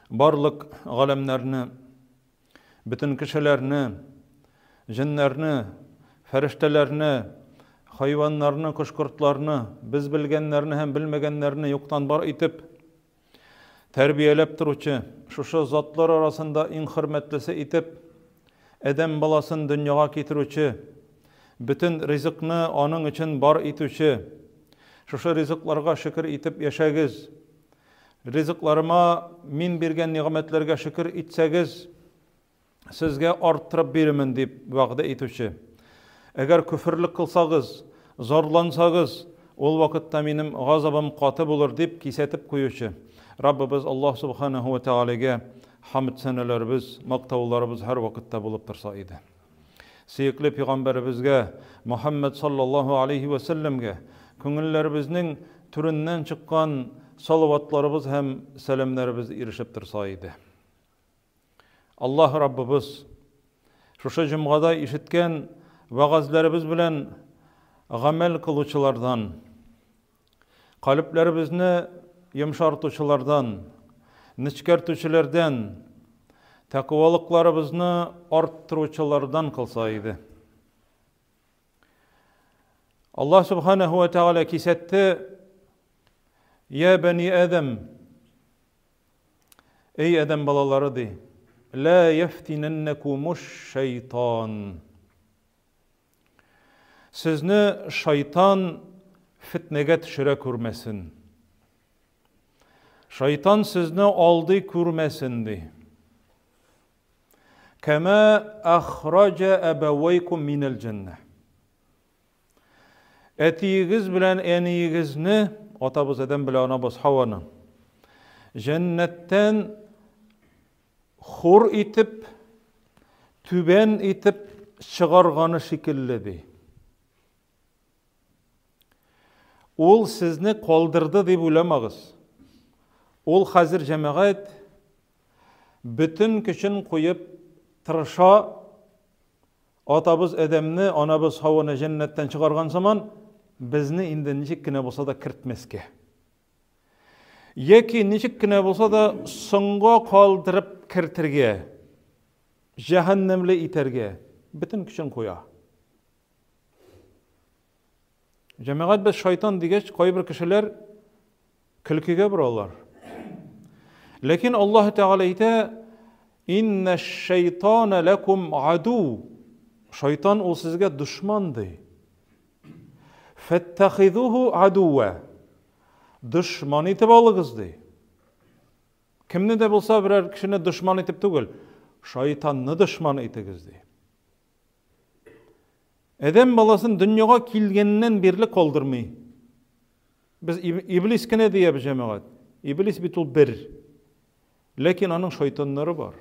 Барлык галәмнәрне, бөтен кешеләрне, җеннәрне, фәрештәләрне, хайваннарны, кош-кортларны, без белгәннәрне һәм белмәгәннәрне юктан бар итеп, тәрбияләп торучы, шушы затлар арасында иң хөрмәтлесе итеп, адәм баласын дөньяга китерүче, бөтен ризыкны аның өчен бар итүче, шушы ризыкларга шөкер итеп яшәгез, Ризыкларыма, мин биргән нигъмәтләргә шөкер итсәгез, сезгә арттырып бирермен, дип вәгъдә итүче. Әгәр көферлек кылсагыз, зарлансагыз, ул вакытта минем газабым каты булыр, дип кисәтеп куючы. Раббыбыз Аллаһ Субханаһу ва Тәгаләгә хамд-сәнәләребез, мактауларыбыз һәрвакытта булып торса иде. Сөекле пәйгамбәребезгә, Мөхәммәд саллаллаһу алейһи вә сәлләмгә күңелләребезнең түреннән чыккан салаватларыбыз һәм сәламнәребез ирешеп торса иде. Аллаһ Раббыбыз шушы җомгада ишеткән вәгазьләребез белән гамәл кылучылардан, Калебләребезне йомшартучылардан, нечкәртүчеләрдән, тәкъвалыкларыбызны арттыручылардан кылса иде. Аллаһ Субханаһу ва Тааля кисәтте: "Я бани Адам, эй Адам балалары ди, ла яфтинәннәкумуш шайтан." Сезне шайтан фетнәгә төшерә күрмәсен. Шайтан сезне алдый күрмәсен, ди. Кәмә ахраҗа әбәвәйкум минәл җәннә. Әтиегез белән әниегезне, атабыз Адәм белән анабыз Хаваны, җәннәттән Хур итеп, түбән итеп чыгарганы шикелле, ди. Ул сезне калдырды дип уйламагыз. Ул хәзер җәмәгать бөтен көчен куеп тырыша, атабыз Адәмне, анабыз Хаваны җәннәттән чыгарган сыман, безне инде ничек кенә булса да кертмәскә. Яки ничек кенә булса да соңга калдырып кертергә, җәһәннәмле итәргә бөтен көчен куя. Җәмәгать без шайтан дигәч, кайбер кешеләр көлкегә боралар. Ләкин Аллаһ Тәгалә әйтә, Инна шайтана лакум аду. Шайтан ул сезгә дошман ди. Фәттахидуху адуа. Дошман итеп алыгыз ди. Кемне дә булса берәр кешене дошман итеп түгел, шайтанны дошман итегез ди. Адәм баласын дөньяга килгәннән бирле калдырмый. Без иблис кенә диябез җәмәгать. Иблис бит ул бер. Ләкин аның шайтаннары бар.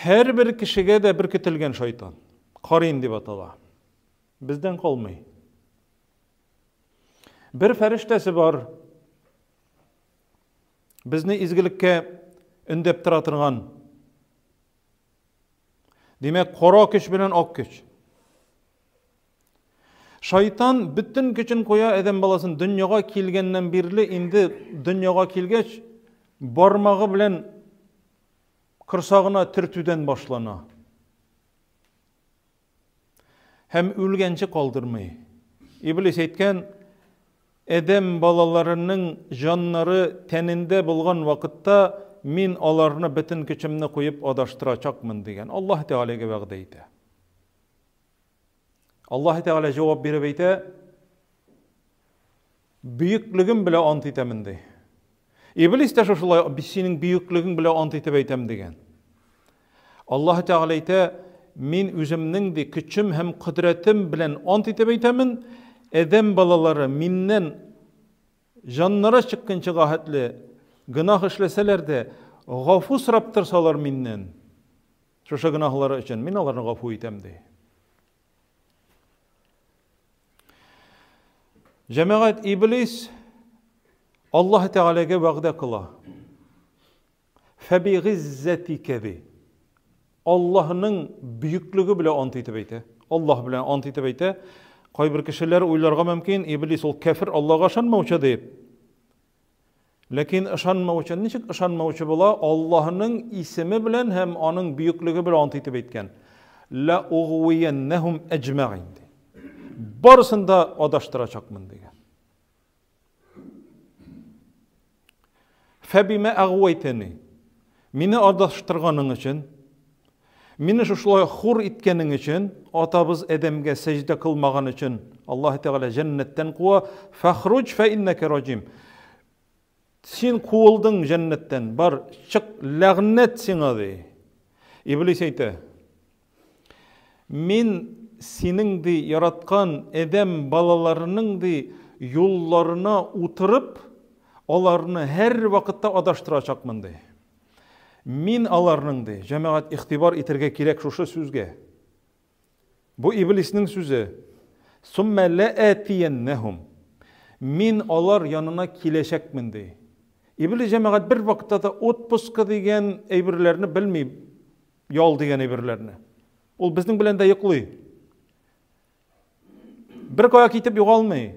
Һәрбер кешегә дә беркетелгән шайтан. Карин дип атала. Бездән калмый. Бер фәрештәсе бар. Безне изгелеккә өндәп тора торган. Димәк, кара көч белән ак көч. Шайтан бөтен көчен куя адәм баласын дөньяга килгәннән бирле инде дөньяга килгәч, бармагы белән корсагына төртүдән башлана. Һәм үлгәнче калдырмый. Иблис әйткән, Адәм балаларының җаннары тәнендә булган вакытта мин аларны бөтен көчемне куеп адаштырачакмын дигән. Аллаһ Тәгаләгә вәгъдә итә. Аллаһ Тәгалә җавап биреп әйтә, Бөеклегем белән ант итәмен ди. Иблис тә шушылай синең бөеклегең белән ант итеп әйтәм дигән. Аллаһ Тәгалә әйтә, мин үземнең ди көчем һәм кодрәтем белән ант итеп әйтәмен, адәм балалары миннән җаннары чыкканчыга хәтле гөнаһ эшләсәләр дә, гафу сорап торсалар миннән, шушы гөнаһлары өчен мин аларны гафу итәм ди. Җәмәгать иблис Аллаһ Тәгаләгә вәгъдә кыла. Фәби гиззәтикә ди. Аллаһның бөеклеге белән ант итеп әйтә. Аллаһ белән ант итеп әйтә. Кайбер кешеләр уйларга мөмкин, иблис ул кәфер, Аллаһга ышанмаучы дип. Ләкин ышанмаучы ничек ышанмаучы була? Аллаһның исеме белән һәм аның бөеклеге белән ант итеп әйткән. Ла угвияннәһум әҗмәгин. Барысын да адаштырачакмын дигән. Фәбимә әгвәйтәни. Мине адаштырганың өчен, мине шушылай хур иткәнең өчен, атабыз Адәмгә сәҗдә кылмаган өчен, Аллаһ Тәгалә җәннәттән куа, фәхруҗ фә иннәкә раҗим. Син куылдың җәннәттән, бар, чык, ләгънәт сиңа, ди. Иблис әйтә, Мин синең, ди, яраткан адәм балаларының, ди, юлларына утырып, аларны һәрвакытта адаштырачакмын, ди. Мин аларның, ди, җәмәгать, игътибар итәргә кирәк шушы сүзгә. Бу иблиснең сүзе. Суммә ләәтияннәһум. Мин алар янына киләчәкмен, ди. Иблис җәмәгать бер вакытта да отпуска дигән әйберләрне белми. Ял дигән әйберләрне. Ул безнең белән дә йоклый. Бер кая китеп югалмый.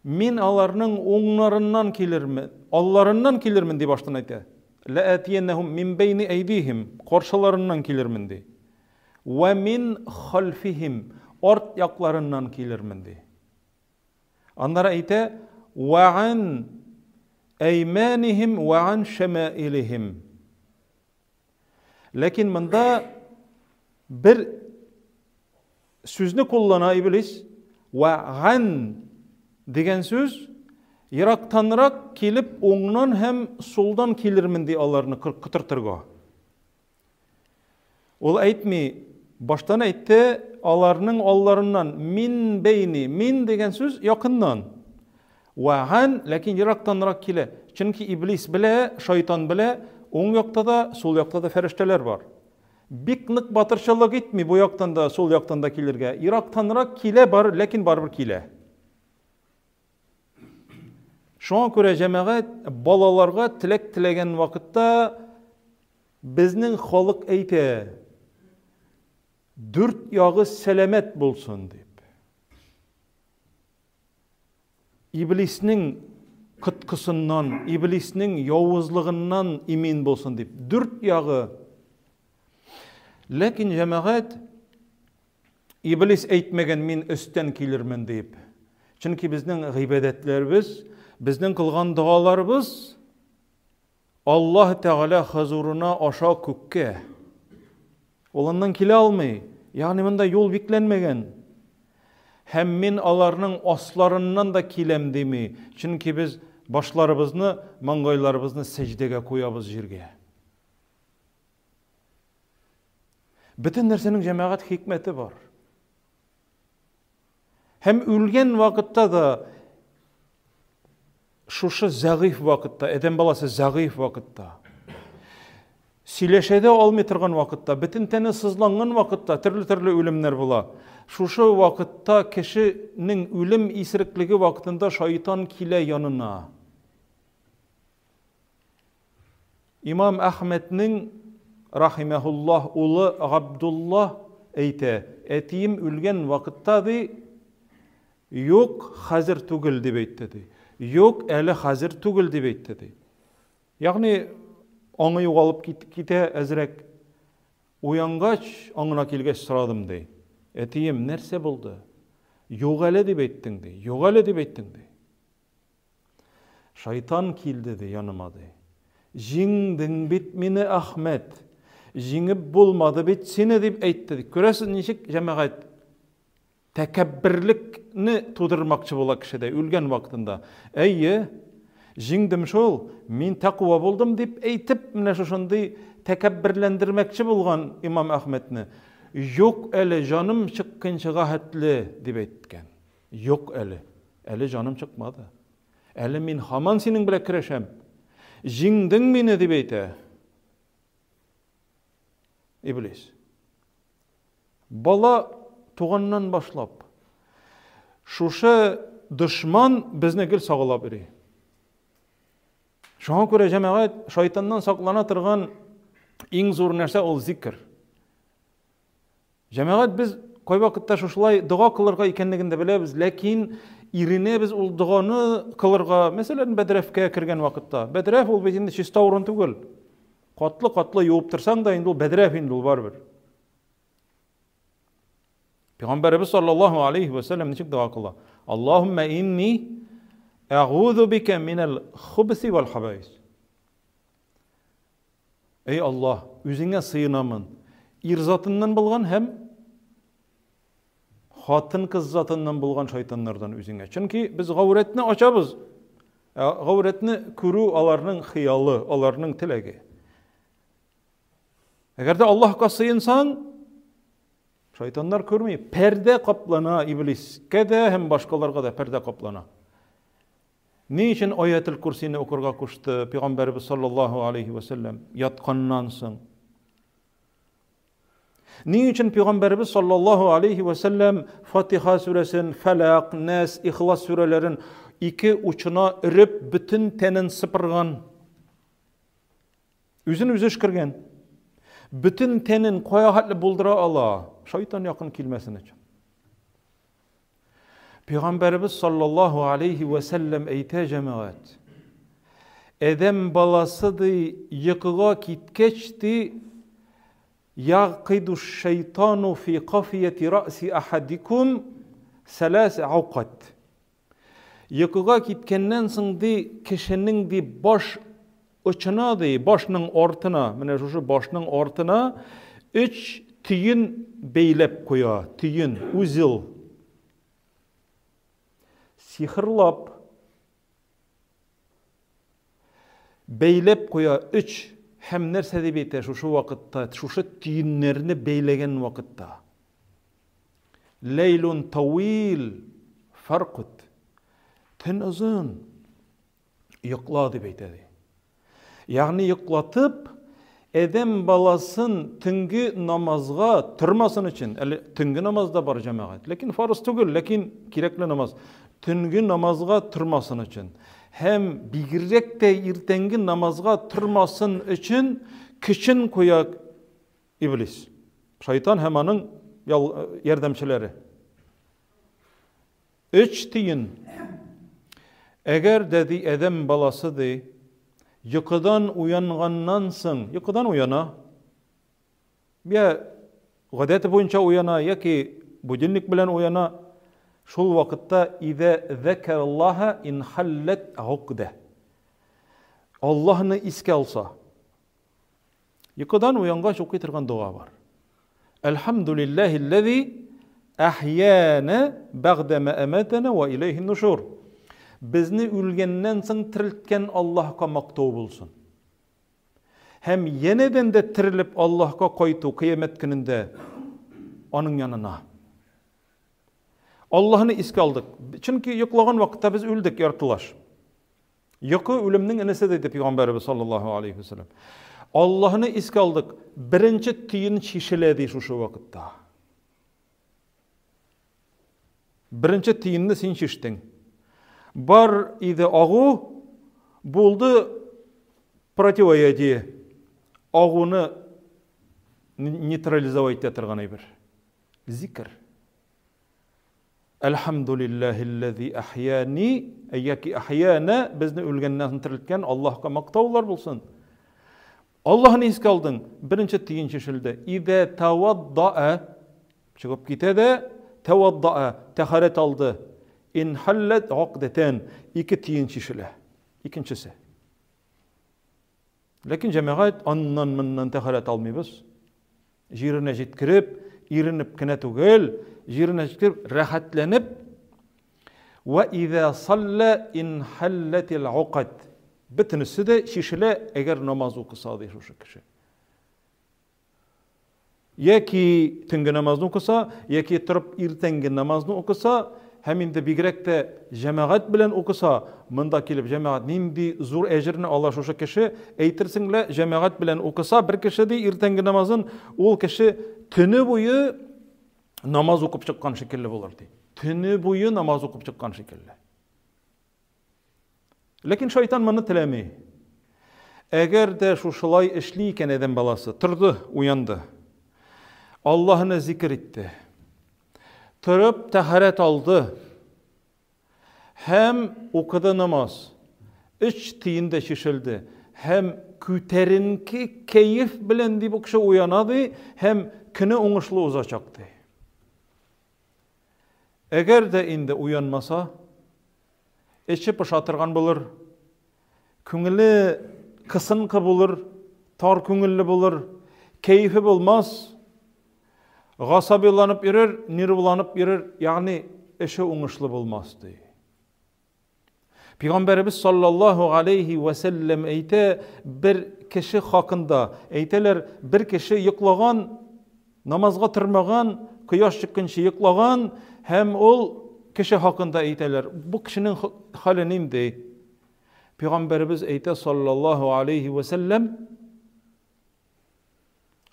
Мин аларның уңнарыннан килермен, алларыннан килермен дип баштан әйтә. Ләәтияннәһум мин бәйни әйдихим, каршыларыннан килермен ди. Вә мин хальфихим, арт якларыннан килермен ди. Аннары әйтә, вә ан әйманихим вә ан шәмаилихим. Ләкин монда бер сүзне куллана иблис, вә ган дигән сүз ерактанрак килеп уңнан һәм сулдан килермен ди аларны котыртырга. Ул әйтми, баштан әйтте, аларның алларыннан мин бәйни, мин дигән сүз якыннан. Вә ган, ләкин ерактанрак килә. Чөнки иблис белә, шайтан белә, уң якта да, сул якта да фәрештәләр бар. Бик нык батырчылык итми бу яктан да, сул яктан да килергә. Ерактанрак килә бар, ләкин барыбер килә. Шуңа күрә җәмәгать балаларга теләк теләгән вакытта безнең халык әйтә, дүрт ягы сәламәт булсын дип. Иблиснең коткысыннан, иблиснең явызлыгыннан имин булсын дип. Дүрт ягы. Ләкин җәмәгать иблис әйтмәгән мин өстән килермен дип. Чөнки безнең гыйбадәтләребез, безнең кылган догаларыбыз Аллаһ Тәгалә хозурына аша күккә. Ул аннан килә алмый. Ягъни монда юл бикләнмәгән. Һәм мин аларның асларыннан да киләм дими. Чөнки без башларыбызны, маңгайларыбызны сәҗдәгә куябыз җиргә. Бөтен нәрсәнең җәмәгать хикмәте бар. Һәм үлгән вакытта да шушы зәгыйф вакытта, адәм баласы зәгыйф вакытта, сөйләшә дә алмый торган вакытта, бөтен тәне сызланган вакытта төрле-төрле үлемнәр була. Шушы вакытта кешенең үлем исереклеге вакытында шайтан килә янына. Имам Әхмәднең рахимәһуллаһ улы Габдуллаһ әйтә, әтием үлгән вакытта ди, юк, хәзер түгел дип әйтте ди. Юк, әле хәзер түгел дип әйтте ди. Ягъни аңы югалып китә әзрәк. Уянгач, аңына килгәч сорадым ди. Әтием, нәрсә булды? Юк әле дип әйттең ди. Юк әле дип әйттең ди. Шайтан килде, ди, яныма, ди. Җиңдең бит мине, Әхмәт. Җиңеп булмады бит сине, дип әйтте. Ди. Күрәсез, ничек җәмәгать тәкәбберлекне тудырмакчы була кешедә үлгән вакытында. Әйе, җиңдем шул, мин тәкъва булдым дип әйтеп, менә шушындый тәкәбберләндермәкче булган имам Әхмәтне. Юк әле, җаным чыкканчыга хәтле, дип әйткән. Юк әле. Әле җаным чыкмады. Әле мин һаман синең белән көрәшәм. Җиңдең мине, дип әйтә. Иблис. Бала туганнан башлап, шушы дошман безне гел сагалап йөри. Шуңа күрә җәмәгать шайтаннан саклана торган иң зур нәрсә ул зикр. Җәмәгать, без кайвакытта шушылай дога кылырга икәнлеген дә беләбез, ләкин Иренәбез ул доганы кылырга, мәсәлән, бәдрәфкә кергән вакытта. Бәдрәф ул бит инде чиста урын түгел. Катлы-катлы юып торсаң да инде ул бәдрәф инде ул барыбер. Пәйгамбәребез саллаллаһу алейхи ва сәлләм ничек дога кыла? Аллаһумма инни әгъузу бика минәл хубси вал хабаис. Эй Аллаһ, үзеңә сыенамын. Ир затыннан булган һәм хатын-кыз затыннан булган шайтаннардан үзеңә. Чөнки без гаурәтне ачабыз. Ә гаурәтне күрү аларның хыялы, аларның теләге. Әгәр дә Аллаһка сыенсаң, шайтаннар күрми, пәрдә каплана иблискә дә һәм башкаларга да пәрдә каплана. Ни өчен аятел курсины укырга кушты пәйгамбәрбез саллаллаһу алейхи ва сәлләм ятканнан соң? Ни өчен пәйгамбәрбез саллаллаһу алейхи ва сәлләм Фатиха сүрәсен, Фәләк, Нәс, Ихлас сүрәләрен ике учына өреп бөтен тәнен сыпырган? Үзен үзе өшкергән. Бөтен тәнен кая хәтле булдыра ала, шайтан якын килмәсен өчен. Пәйгамбәребез саллаллаһу алейхи вә сәлләм әйтә җәмәгать. Адәм баласы ди йокыга киткәч ди Ягъкиду шайтану фи кафияти раси ахадикум сәләс ауқат. Йокыга киткәннән соң ди, кешенең ди баш очына ди, башның артына, менә шушы башның артына өч төен бәйләп куя, төен, узел. Сихырлап бәйләп куя өч һәм нәрсә дип әйтә шушы вакытта, шушы төеннәрне бәйләгән вакытта. Ләйлун тауил фаркут. Төн озын. Йокла дип әйтә ди. Ягъни йоклатып, адәм баласын төнге намазга тормасын өчен, әле төнге намаз да бар җәмәгать, ләкин фарыз түгел, ләкин кирәкле намаз. Төнге намазга тормасын өчен һәм бигрәк тә иртәнге намазга тормасын өчен көчен куя иблис. Шайтан һәм аның ярдәмчеләре. Өч тиен. Әгәр дә ди адәм баласы ди, йокыдан уянганнан соң, йокыдан уяна, я гадәте буенча уяна, яки будильник белән уяна, шул вакытта идә зәкәраллаһа инхалләт гукдә. Аллаһны искә алса, Йокыдан уянгач укый торган дога бар. Әлхәмдүлилләһилләзи әхьяна бәгъдә ма әмәтәнә ва иләйһин нушур. Безне үлгәннән соң терелткән Аллаһка мактау булсын. Һәм янәдән дә терелеп Аллаһка кайту кыямәт көнендә аның янына. Аллаһны искә алдык. Чөнки йоклаган вакытта без үлдек яртылаш. Йокы үлемнең энесе диде пәйгамбәребез саллаллаһу алейхи вәсәлләм. Аллаһны искә алдык. Беренче төен чишелә ди шушы вакытта. Беренче төенне син чиштең. Бар иде агу, булды противоядие. Агуны нейтрализовать итә торган әйбер. Зикр. Әлхәмдүлилләһилләзи әхьяни, яки әхьяна, безне үлгәннән соң терелткән Аллаһка мактаулар булсын. Аллаһны искә алдың, беренче тиен чишелде. Идә таваддаа, чыгып китә дә, таваддаа, тәһарәт алды. Инхаллат гакдәтән, ике тиен чишелә. Икенчесе. Ләкин җәмәгать аннан-моннан тәһарәт алмыйбыз. Җиренә җиткереп, иренеп кенә түгел, җиренә җиткереп, рәхәтләнеп, Вә изә саллә инхалләтил укад. Бөтенесе дә чишелә, әгәр намаз укыса, ди шушы кеше. Яки төнге намазны укыса, яки торып иртәнге намазны укыса, һәм инде бигрәк тә җәмәгать белән укыса, монда килеп җәмәгать нинди зур әҗерне ала шушы кеше, әйтерсең лә җәмәгать белән укыса бер кеше ди иртәнге намазын, ул кеше төне буе намаз укып чыккан шикелле булыр ди. Төне буе намаз укып чыккан шикелле. Ләкин шайтан моны теләми. Әгәр дә шушылай эшли икән адәм баласы, торды, уянды. Аллаһны зикер итте. Торып тәһарәт алды. Һәм укыды намаз. Өч тиен дә чишелде. Һәм күтәренке кәеф белән ди бу кеше уяна ди, һәм көне уңышлы узачак ди. Әгәр дә инде уянмаса, эче поша торган булыр, күңеле кысынкы булыр, тар күңелле булыр, кәефе булмас, гасабиланып йөрер, нервланып йөрер, ягъни эше уңышлы булмас ди. Пәйгамбәребез саллаллаһу алейхи ва сәлләм әйтә, бер кеше хакында әйтәләр, бер кеше йоклаган, намазга тормаган, кояш чыкканчы йоклаган һәм ул кеше хакында әйтәләр. Бу кешенең хәле нинди? Пәйгамбәребез әйтә саллаллаһу алейхи ва сәлләм,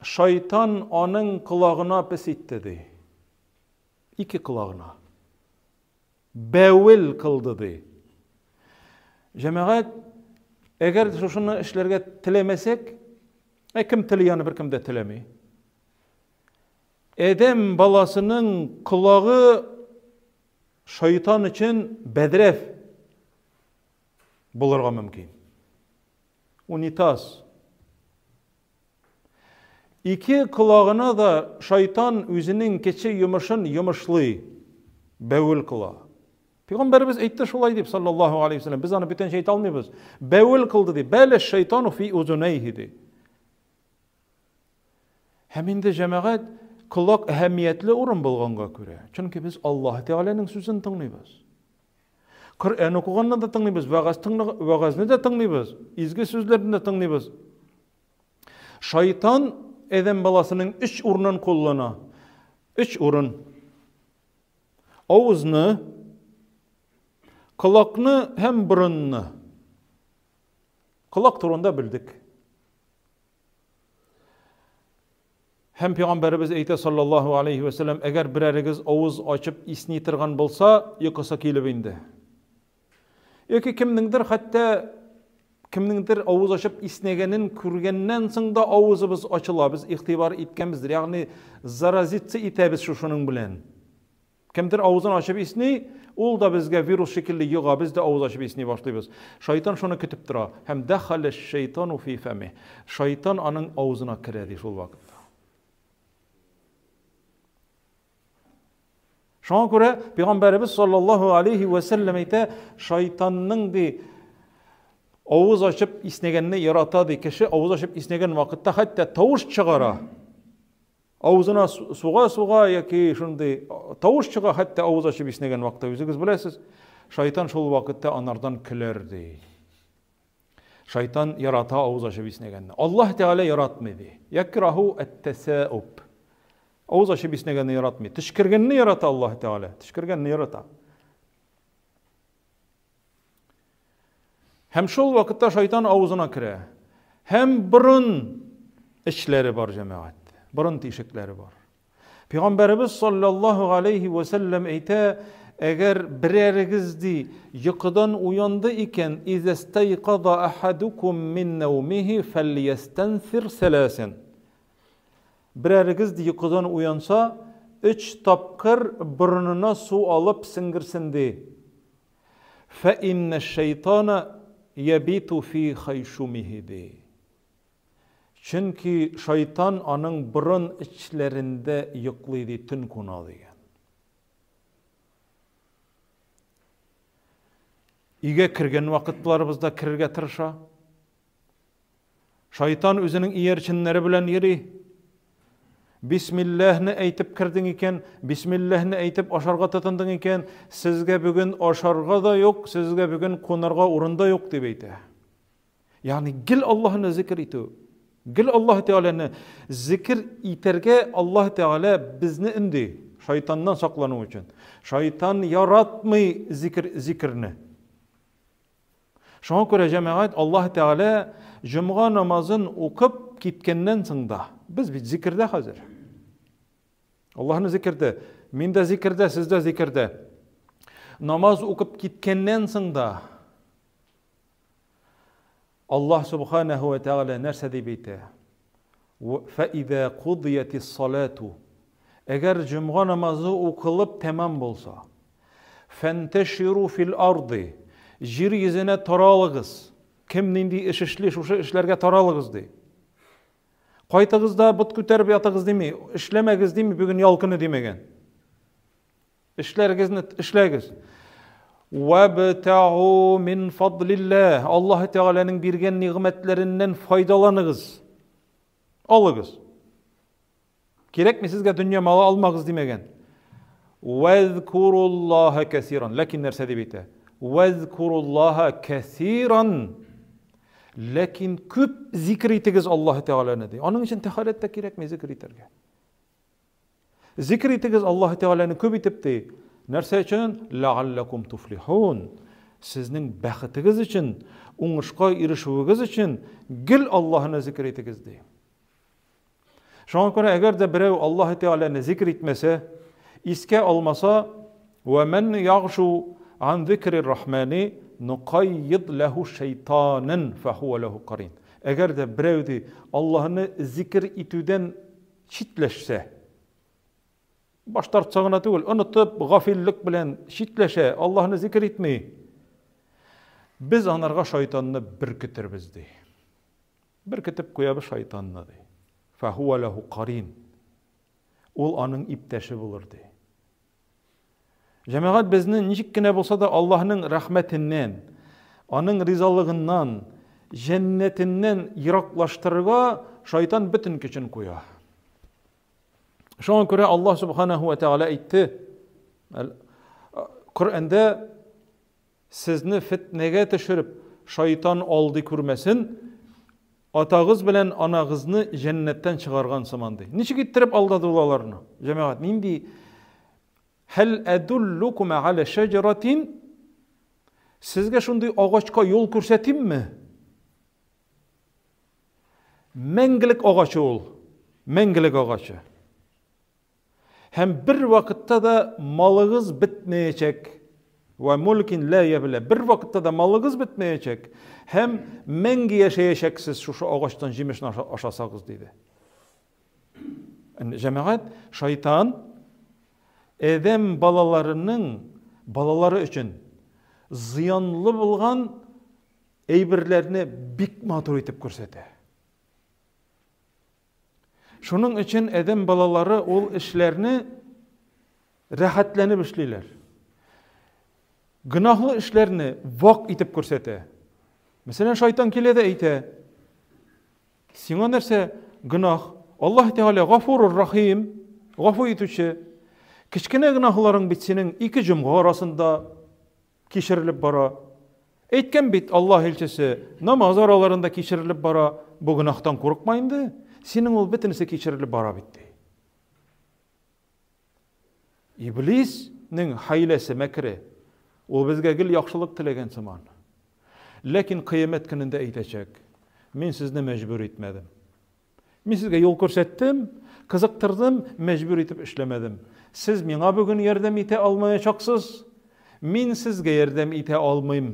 шайтан аның колагына пес итте ди. Ике колагына. Бәвел кылды ди. Җәмәгать, әгәр шушыны эшләргә теләмәсәк, ә кем тели аны беркем дә теләми. Адәм баласының колагы шайтан өчен бәдрәф булырга мөмкин. Унитаз. Ике колагына да шайтан үзенең кече йомышын йомышлый, бәвел кыла. Пәйгамбәребез әйтте шулай дип, саллаллаһу алейхи вәсәлләм. Без аны бүтәнчә әйтә алмыйбыз. Бәвел кылды дип. Бәлә шайтану фи узунайхи ди. Һәм инде җәмәгать колак әһәмиятле урын булганга күрә, чөнки без Аллаһ Тәгаләнең сүзен тыңлыйбыз. Коръән укыганны да тыңлыйбыз, вәгазь вәгазьне дә тыңлыйбыз, изге сүзләрне дә тыңлыйбыз. Шайтан адәм баласының өч урынын куллана. Өч урын. Авызны, колакны һәм борынны. Колак турында белдек. Һәм пәйгамбәребез әйтә саллаллаһу алейхи ва сәлләм, әгәр берәрегез авыз ачып исни торган булса, йокысы килеп инде. Яки кемнеңдер хәтта кемнеңдер авыз ачып иснәгәнен күргәннән соң да авызыбыз ачыла, без игътибар иткәнбездер, ягъни заразиться итәбез шушының белән. Кемдер авызын ачып исни, ул да безгә вирус шикелле йога, без дә авыз ачып исни башлыйбыз. Шайтан шуны көтеп тора. Һәм дәхалә шайтану фи фәми. Шайтан аның авызына керә ди шул вакытта. Шуңа күрә Пәйгамбәребез саллаллаһу алейхи ва сәлләм әйтә, шайтанның ди авыз ачып иснәгәнне ярата ди. Кеше авыз ачып иснәгән вакытта хәтта тавыш чыгара. Авызына суга-суга яки шундый тавыш чыга хәтта авыз ачып иснәгән вакытта үзегез беләсез. Шайтан шул вакытта анардан көләр ди. Шайтан ярата авыз ачып иснәгәнне. Аллаһ Тәгалә яратмый ди. Якраһу ат-тасауб. Авыз ачып иснәгәнне яратмый. Төчкергәнне ярата Аллаһ Тәгалә. Төчкергәнне ярата. Һәм шул вакытта шайтан авызына керә. Һәм борын эчләре бар җәмәгать. Борын тишекләре бар. Пәйгамбәребез саллаллаһу алейхи ва сәлләм әйтә, әгәр берәрегез ди йокыдан уянды икән, изастайказа ахадукум мин наумихи фәльястанфир сәласен. Берәрегез ди йокыдан уянса, өч тапкыр борынына су алып сеңгерсен ди. Фә иннә шайтана ябиту фи хайшумихи ди. Чөнки шайтан аның борын эчләрендә йоклый ди, төн куна дигән. Өйгә кергән вакытларыбызда керергә тырыша. Шайтан үзенең иярченнәре белән йөри. Бисмилләһне әйтеп кердең икән, бисмилләһне әйтеп ашарга тотындың икән, сезгә бүген ашарга да юк, сезгә бүген кунарга урын да юк дип әйтә. Ягъни гел Аллаһны зикер итү. Гел Аллаһ Тәгаләне зикер итәргә Аллаһ Тәгалә безне өнди, шайтаннан саклану өчен. Шайтан яратмый зикер зикерне. Шуңа күрә җәмәгать Аллаһ Тәгалә җомга намазын укып киткәннән соң да без бит зикердә хәзер. Аллаһны зикердә, мин дә зикердә, сез дә зикердә. Намаз укып киткәннән соң да Аллаһ субханаһу ва тәгалә нәрсә дип әйтә? Фәизә кудиятис салату. Әгәр җомга намазы укылып тәмам булса, Фәнтәширу фил арды. Җир йөзенә таралыгыз. Кем нинди эш эшли, шушы эшләргә таралыгыз ди. Кайтыгыз да бот күтәреп ятыгыз дими, эшләмәгез дими, бүген ял көне димәгән. Эшләрегезне эшләгез. Вабтагу мин фадлилләһ. Аллаһ Тәгаләнең биргән нигъмәтләреннән файдаланыгыз. Алыгыз. Кирәкми сезгә дөнья малы алмагыз димәгән. Вәзкуруллаһа кәсиран. Ләкин нәрсә дип әйтә? Вәзкуруллаһа кәсиран. Ләкин күп зикр итегез Аллаһ Тәгаләне ди. Аның өчен тәһарәт тә кирәкми зикр итәргә. Зикр итегез Аллаһ Тәгаләне күп итеп ди. Нәрсә өчен? Ләгалләкум туфлихун. Сезнең бәхетегез өчен, уңышка ирешүегез өчен гел Аллаһны зикр итегез ди. Шуңа күрә әгәр дә берәү Аллаһ Тәгаләне зикр итмәсә, искә алмаса, "Ва ман ягшу ан зикри рахмани нукаййид лаху шайтанан фахуа лаху карин." Әгәр дә берәү ди Аллаһны зикр итүдән читләшсә, баш тартса гына түгел, онытып, гафиллек белән читләшә, Аллаһны зикр итми, без анарга шайтанны беркетербез ди. Беркетеп куябыз шайтанны, ди. Фәһүә ләһу карин. Ул аның иптәше булыр, ди. Җәмәгать безне ничек кенә булса да Аллаһның рәхмәтеннән, аның ризалыгыннан, җәннәтеннән ераклаштырырга шайтан бөтен көчен куя. Шуңа күрә Аллаһ субханаһу ва тааля әйтте, Коръәндә Сезне фетнәгә төшереп, шайтан алдый күрмәсен, атагыз белән анагызны җәннәттән чыгарган сыман, ди. Ничек иттереп алдады ул аларны? Җәмәгать, нинди Хәл әдуллукум аля шәҗәратин Сезгә шундый агачка юл күрсәтимме? Мәңгелек агачы ул. Мәңгелек агачы. Һәм бер вакытта да малыгыз бетмәячәк. Вә мулкин ла ябла. Бер вакытта да малыгыз бетмәячәк һәм мәңге яшәячәксез шушы агачтан җимешне ашасагыз, диде. Җәмәгать, шайтан адәм балаларының балалары өчен зыянлы булган әйберләрне бик матур итеп күрсәтә. Шуның өчен адәм балалары ул эшләрне рәхәтләнеп эшлиләр. Гөнаһлы эшләрне вак итеп күрсәтә. Мәсәлән, шайтан килә дә әйтә, сиңа нәрсә гөнаһ? Аллаһ Тәгалә Гафурур Рахим, гафу итүче. Кечкенә гөнаһларың бит синең ике җомга арасында кичерелеп бара. Әйткән бит Аллаһ илчесе, намаз араларында кичерелеп бара, бу гөнаһтан курыкма инде, синең ул бөтенесе кичерелеп бара бит, ди. Иблиснең хәйләсе, мәкере, ул безгә гел яхшылык теләгән сыман. Ләкин кыямәт көнендә әйтәчәк, мин сезне мәҗбүр итмәдем. Мин сезгә юл күрсәттем, кызыктырдым, мәҗбүр итеп эшләмәдем. Сез миңа бүген ярдәм итә алмаячаксыз, мин сезгә ярдәм итә алмыйм.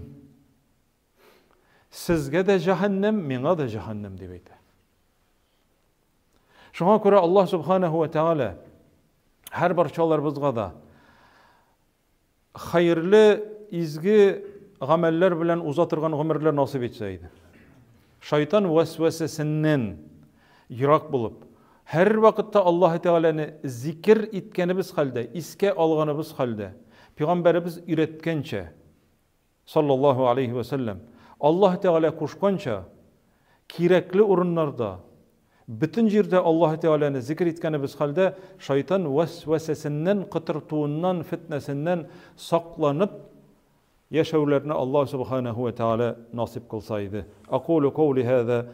Сезгә дә җәһәннәм, миңа да җәһәннәм дип әйтә. Шуңа күрә Аллаһ субханаһу ва тааля һәр барчаларыбызга да хәерле, изге гамәлләр белән уза торган гомерләр насыйп итсә иде. Шайтан вәсвәсәсеннән ерак булып, һәрвакытта Аллаһ Тәгаләне зикер иткәнебез хәлдә, искә алганыбыз хәлдә, пәйгамбәребез өйрәткәнчә, Саллаллаһу алейһи вә сәлләм, Аллаһ Тәгалә кушканча, кирәкле урыннарда, бөтен җирдә Аллаһ Тәгаләне зикер иткәнебез хәлдә, шайтан вәсвәсәсеннән, котыртуыннан, фетнәсеннән сакланып яшәүләрне Аллаһ Сүбхәнәһү вә Тәгалә насыйп кылса иде. Акулу каули һәза.